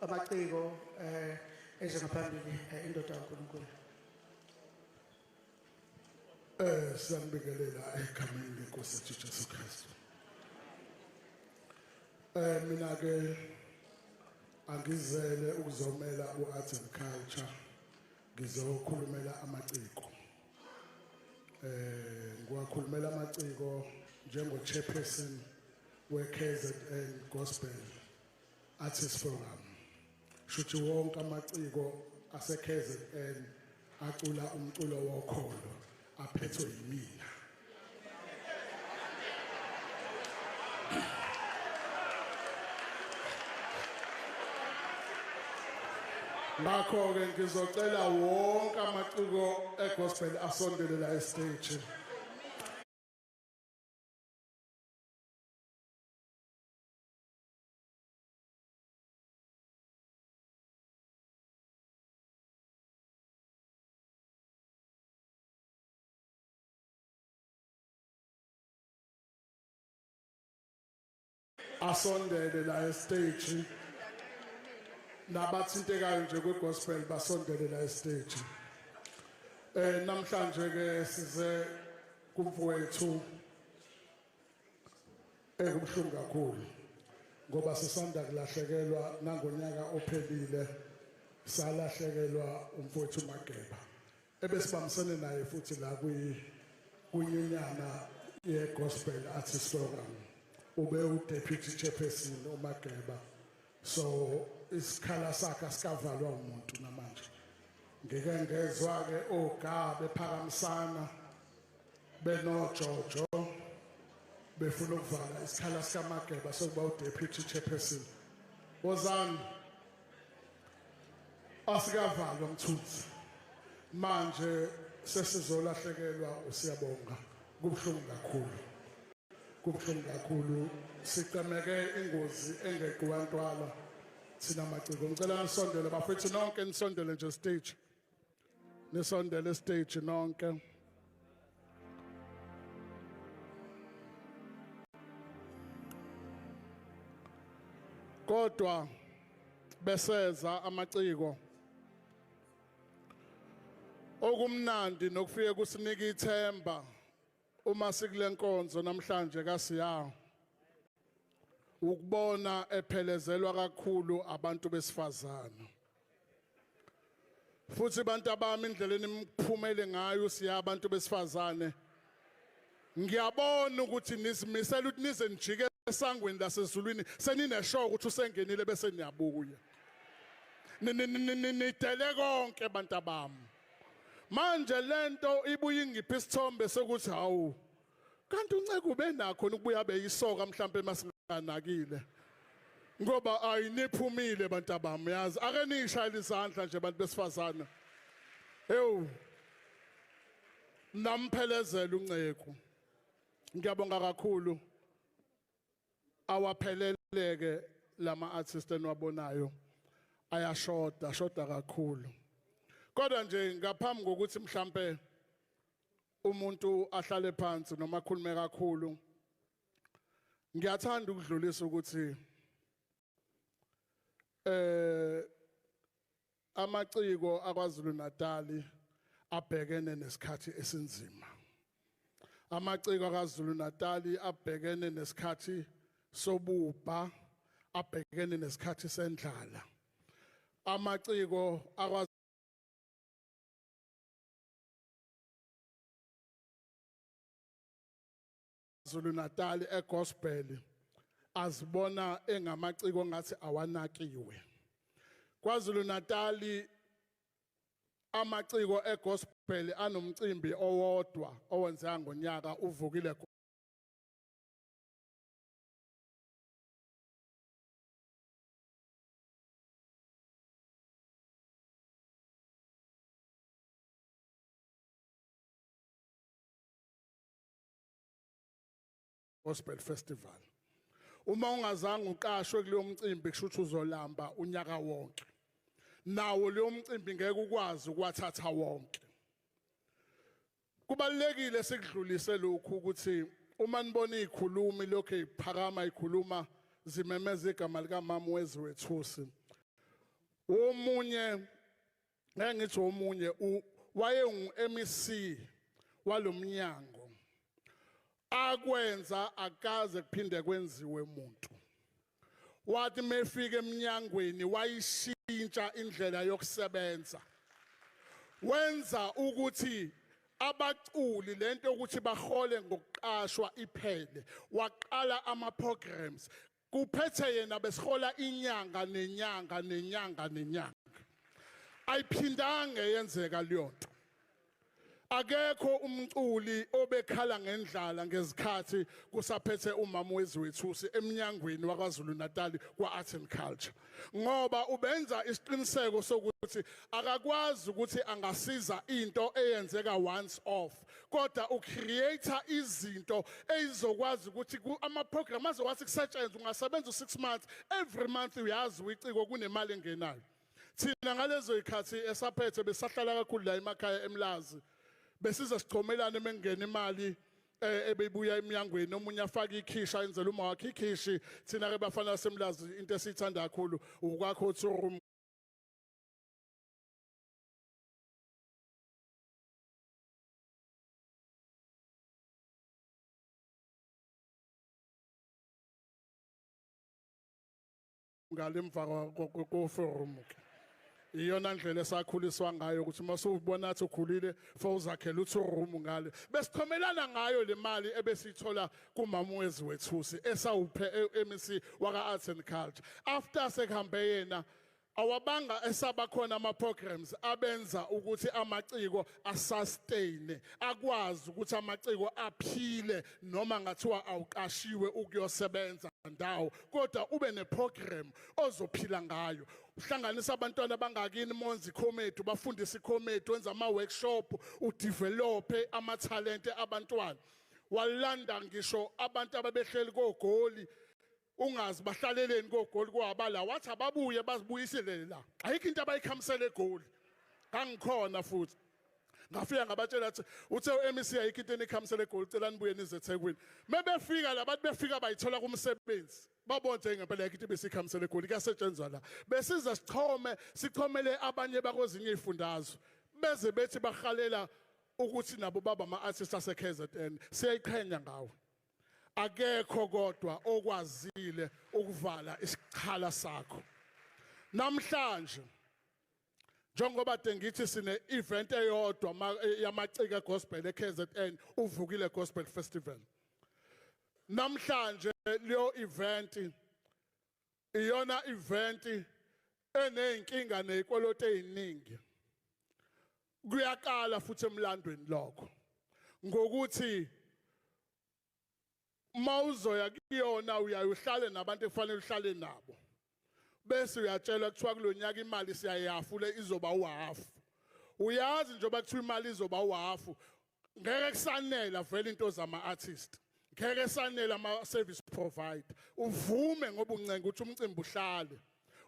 Amaciko eze ngaphambili, indoda kaNkulunkulu. Siyanibingelela egameni lenkosi yethu Jesu Kristu. Mina ke angizele ukuzomela uArt and Culture, ngizokhulumela amaciko. Ngiwakhulumela amaciko njengo chairperson weKZN Gospel Artist Forum. Shuthi wonke amaciko ase KZN acula umculo wokholo aphethwe yimina. Ngakho ke ngizocela wonke amaciko egospel asondele la estage. Asondele la estage, nabathintekayo nje kwigospel basondele la estage. Namhlanje ke size kumfowethu ekubuhlungu kakhulu ngoba sisanda kulahlekelwa nangonyaka ophelile, salahlekelwa umfowethu Mageba ebesibambisene naye futhi la kwinyunyana ye Gospel Artist Forum. Ube u deputy chairperson uMageba, so isikhala sakhe asikavalwa umuntu namanje. Ngike ngezwa ke oga bephakamisana benojojo befuna ukuvala isikhala sikaMageba sokuba u deputy chairperson. Wozani, asikavalwa Mthunzi. Manje sesizolahlekelwa uSiyabonga. Kubuhlungu kakhulu, kubuhlungu kakhulu. Sicemeke ingozi engeqiwa ntwala thina maciko. Ngicela nisondele bafethu, nonke nisondele nje stage, nisondele stage nonke. Kodwa beseza amaciko, okumnandi nokufike kusinika ithemba uma sikule nkonzo namhlanje kaSiya ukubona ephelezelwa kakhulu abantu besifazana. Futhi bantu abami, indlela enimphumele ngayo siya abantu besifazane, ngiyabona ukuthi nizimisela ukuthi nize nijike esangweni lasezulwini senineshow ukuthi usengenile bese niyabuya. Nidele konke bantu abami. Manje lento ibuye ingiphi isithombe sokuthi hawu, kanti unceke ube nakho ukubuya beyisoka mhlambe masinganakile, ngoba ayiniphumile bantu abami. Yazi, ake nishayele izandla nje bantu besifazana. Ewu, namphelezela unceku, ngiyabonga kakhulu. Awapheleleke lama artist eniwabonayo, ayashoda, shoda kakhulu. Kodwa nje ngaphambi kokuthi mhlambe umuntu ahlale phansi noma akhulume kakhulu, ngiyathanda ukudlulisa ukuthi amaciko akwaZulu Natal abhekene nesikhathi esinzima. Amaciko akwaZulu Natal abhekene nesikhathi sobubha, abhekene nesikhathi sendlala. Amaciko akwaZulu Natal egospel azibona engamaciko ngathi awanakiwe. KwaZulu Natal amaciko egospel anomcimbi owodwa owenzeka ngonyaka, uvukile Gospel Festival. Uma ungazange uqashwe kuleyo mcimbi, kusho ukuthi uzolamba unyaka wonke. Nawo leyo mcimbi ngeke ukwazi ukwathatha wonke. Kubalekile sikudlulise lokhu ukuthi uma nibona izikhulumi lokho iphakama ikhuluma zimemeza igama lika mama wezwe wethusi. Omunye ngeke ngithi omunye wayengu MEC walomnyango, akwenza akaze kuphinde kwenziwe umuntu. Wathi mefika eminyangweni wayishintsha indlela yokusebenza, wenza ukuthi abaculi lento ukuthi bahole ngokuqashwa iphele. Waqala ama programs kuphethe yena, besihola inyanga nenyanga nenyanga nenyanga. Ayiphindange yenzeka leyo nto. Akekho umculi obekhala ngendlala ngezikhathi kusaphethe umama wezwethusi eminyangweni wakwaZulu Natal kwa-Art and Culture, ngoba ubenza isiqiniseko sokuthi akakwazi ukuthi angasiza into eyenzeka once off, kodwa ucreate izinto ezizokwazi ukuthi ama-program azokwazi kusetshenzwa, ungasebenza u6 months, every month uyazi uyiciko kunemali engenayo. Thina ngalezo zikhathi esaphethe besahlala kakhulu la emakhaya eMlazi, besiza sichomelana emengena imali ebebuya eminyangweni, omunye afaka ikhisha enzela uma wakhe ikhishi. Thina ke bafana baseMlazi into esiyithanda kakhulu ukwakho two room ngale emva ko-forum ke. Iyona ndlela esakhuliswa ngayo ukuthi uma usubona athi ukhulile fawuzakhela uthi room ngale. Besichomelana ngayo le mali ebesiyithola kumama wezwethusi esawuphe MEC waka Arts and Culture. After sekuhambe yena, awabanga esaba khona ama programs abenza ukuthi amaciko asustain, akwazi ukuthi amaciko aphile noma ngathiwa awuqashiwe ukuyosebenza ndawo, kodwa ube neprogram ozophila ngayo. Uhlanganisa abantwana bangakini monzi comedy, bafundise comedy, wenza ama workshop, udevelope ama talent abantwana. Walanda ngisho abantu ababehleli kogoli, ungazi bahlaleleni kogoli kwabala, wathi ababuye bazibuyisele la, ayikho into abayikhamisela egoli. Ngangikhona futhi, ngafika ngabatshela athi uthe uMEC ayikho into enikhamisela egoli, cela nibuye nize eThekwini. Mebefika labantu befika bayithola kumsebenzi, babona nje ngempela ayikho into besikhamisela egoli, kuyasetshenzwa la. Besiza sichome, sichomele abanye bakwezinye izifundazwe, beze bethi bahalela ukuthi nabo baba ama-artists ase-KZN. Siyayiqhenya ngawe. Akekho kodwa okwazile ukuvala isikhala sakho. Namhlanje njengoba de ngithi sine event eyodwa yamaciko gospel eKZN, uvukile Gospel Festival. Namhlanje leyo event iyona event eneyinkinga nezikweletu eziningi. Kuyaqala futhi emlandweni lokho ngokuthi mawuzoya kuyona uyaye uhlale nabantu ekufanele uhlale nabo, bese uyatshelwa kuthiwa kulonyaka imali siyayihafule, izoba uhafu. Uyazi njengoba kuthiwa imali izoba uhafu, ngeke kusanela vele into zama artist, ngeke sanela ama service provider. Uvume ngoba uncenga ukuthi umcimbi uhlale,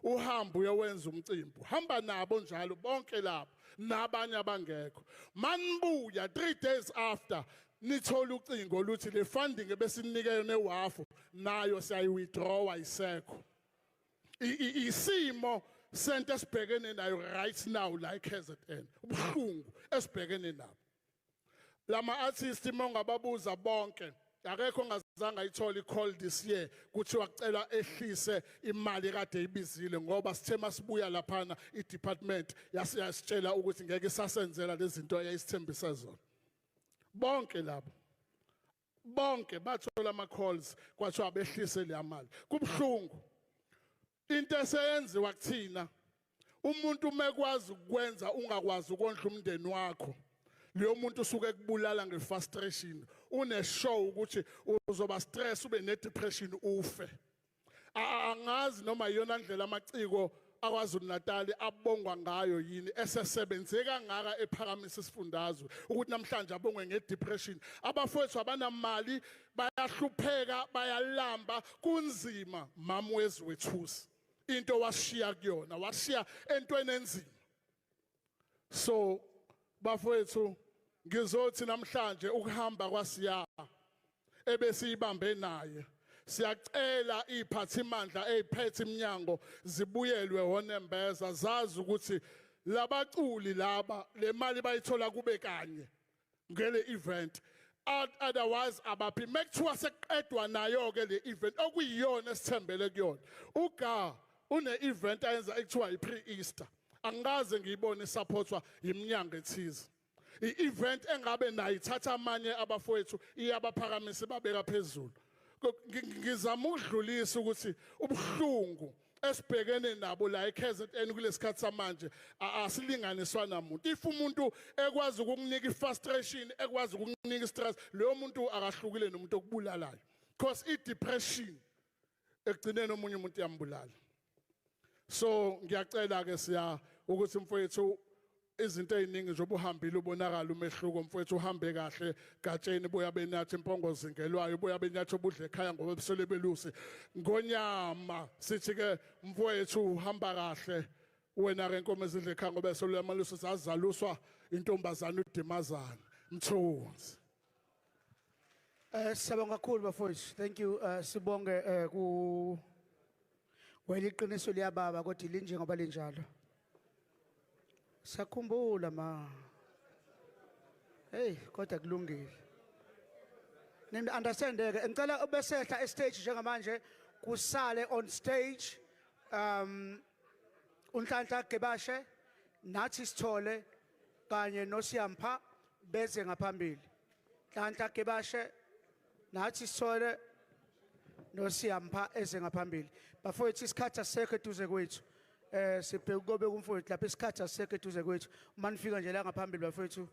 uhambe uyowenza umcimbi, hamba nabo njalo bonke lapho nabanye abangekho. Manibuya 3 days after, nithola ucingo luthi le funding ebesinike yona ewafu nayo siyayi-withdraw, isekho. Isimo sento esibhekene nayo right now la eKZN, ubuhlungu esibhekene nabo. Lama artists mongababuza bonke, akekho ongazange ayithole i-call this year kuthiwa kucela ehlise imali kade ibizile, ngoba sithe masibuya laphana i-department yasitshela ukuthi ngeke isasenzela lezi zinto eyayisithembise zona. Bonke labo, bonke bathola ama calls kwathiwa behlise le mali. Kubhlungu into eseyenziwa kuthina. Umuntu umekwazi ukwenza ungakwazi ukondla umndeni wakho, leyo muntu usuke ekubulala ngefrustration, une show ukuthi uzoba stress, ube ne depression, ufe. Angazi noma iyona ndlela amaciko akwaZulu Natal abongwa ngayo yini, esesebenze kangaka ephakamisa isifundazwe, ukuthi namhlanje abongwe ngedepression. Abafowethu abanamali, bayahlupheka, bayalamba, kunzima. Mama wezwethusi, into washiya kuyona, washiya entweni enzima. So bafowethu, ngizothi namhlanje ukuhamba kwasiya ebesiyibambe naye. Siyacela iphathimandla eziphethe iminyango zibuyelwe onembeza, zazi ukuthi labaculi laba le mali bayithola kube kanye ngele event. Otherwise abaphi. Mekuthiwa sekuqedwa nayo ke le event okuyiyona esithembele kuyona. Uga une event ayenza ekuthiwa i-pre Easter, angikaze ngiyibone isupportwa iminyango ethize. I-event engabe nayo ithatha amanye abafowethu iyabaphakamisa, babeka phezulu. Ngizama ukudlulisa ukuthi ubuhlungu esibhekene nabo la eKZN kulesikhathi samanje asilinganiswa namuntu. If umuntu ekwazi ukukunika ifrustration, ekwazi ukukunika istress, leyo muntu akahlukile nomuntu okubulalayo, because i-depression ekugcineni omunye umuntu iyambulala. So ngiyacela ke siya ukuthi mfowethu, izinto eziningi nje obuhambile, ubonakala umehluko mfowethu, uhambe kahle gatsheni. Buya benathi impongo zingelwayo, buya benyathi obudla ekhaya ngoba ebusele belusi ngonyama. Sithi ke mfowethu, uhamba kahle wena ke, inkomo ezidla ekhaya ngoba esole amalusi zazaluswa intombazana uDimazana Mthunzi. Siyabonga kakhulu bafowethu. Thank you. Sibonge ku wena, iqiniso liyababa kodwa linje ngoba linjalo. Sakhumbula ma. Hey, kodwa kulungile. Nimi understand ke, ngicela ubesehla e stage njengamanje, kusale on stage uNhlanhla Gebashe, nathi sithole kanye noSiyampa beze ngaphambili. Nhlanhla Gebashe, nathi sithole noSiyampa eze ngaphambili. Bafowethu, isikhathi asisekho eduze kwethu. Sibheke kobe kumfowethu lapha, isikhathi asisekho eduze kwethu. Uma nifika nje la ngaphambili bafowethu.